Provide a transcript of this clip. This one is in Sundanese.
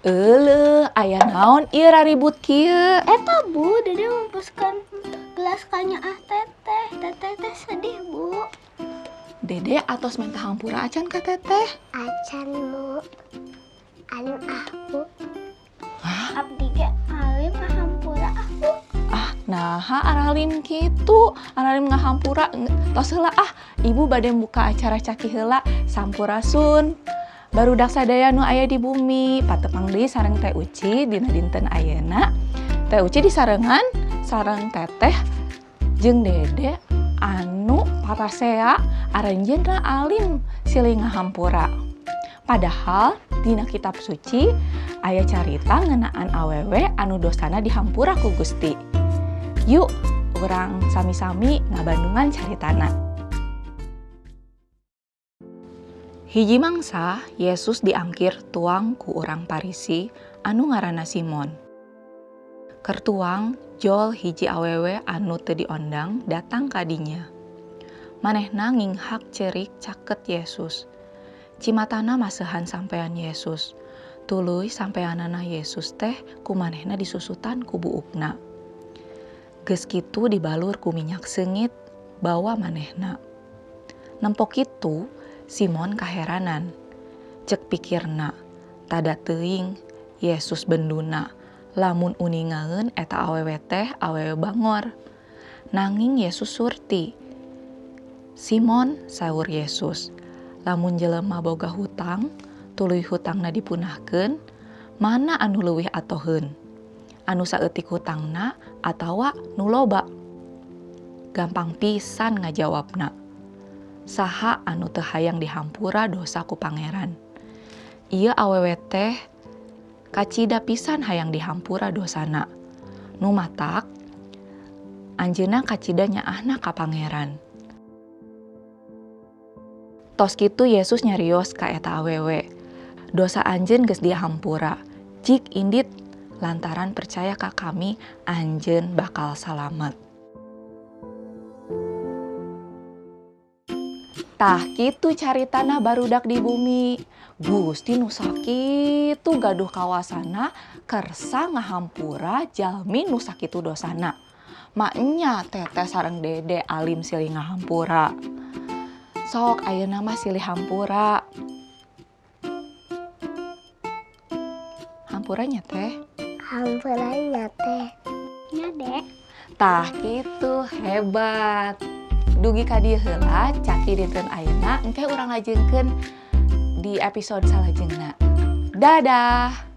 Euleuh, aya naon ieu raribut kieu? Eta, Bu, Dede mampuskeun gelas ka nyaah Teteh. Teteh teh sedih, Bu. Dede atos menta hampura acan ka Teteh? Acan, Bu. Alim ah, Bu. Hah? Abdi ge alim ngahampura ah, Bu. Ah, naha aralim kitu? Aralim ngahampura tos heula ah. Ibu bade muka acara caki heula. Sampurasun. Barudak sadaya nu aya di bumi, patepang deui sareng Teh Uci dina dinten ayeuna. Teh Uci disarengan sareng Teteh jeung Dede anu parasea aranjeunna alim silih ngahampura. Padahal dina kitab suci aya carita ngeunaan awewe anu dosana dihampura ku Gusti. Yuk, urang sami-sami ngabandungan caritana. Hiji mangsa Yesus diangkir tuang ku urang Parisi anu ngaranna Simon. Keur tuang jol hiji awewe anu teu diondang datang ka dinya. Manehna nginghak cerik caket Yesus. Cimatana maseuhan sampean Yesus. Tuluy sampeanana Yesus teh ku manehna disusutan ku buukna. Geus kitu dibalur ku minyak seungit bawa manehna. Nempo kitu Simon kaheranan. Cek pikirna, tada teuing Yesus benduna lamun uningaeun eta awewe teh awewe bangor. Nanging Yesus surti. Simon saur Yesus, lamun jelema boga hutang, tuluy hutangna dipunahkeun, mana anu leuwih atoheun? Anu saeutik hutangna atawa nu loba? Gampang pisan ngajawabna. Saha anu teu hayang dihampura dosa ku Pangeran? Ieu awewe teh kacida pisan hayang dihampura dosana. Nu matak anjeunna kacida nyaahna ka Pangeran. Tos kitu Yesus nyarios ka eta awewe. Dosa anjeun geus dihampura. Jik indit lantaran percaya ka kami anjeun bakal salamet. Tah kitu caritana barudak di bumi. Gusti nu sakitu gaduh kawasana kersa ngahampura jalmi nu sakitu dosana. Maknya Teteh sareng Dede alim silih ngahampura. Sok ayeuna mah silih hampura. Hampuranya teh? Hampuranya teh. Nya, Dek. Tah kitu hebat. Dugi ka dieu heula caki dinten ayeuna engke urang lajengkeun di episode salajengna. Dadah.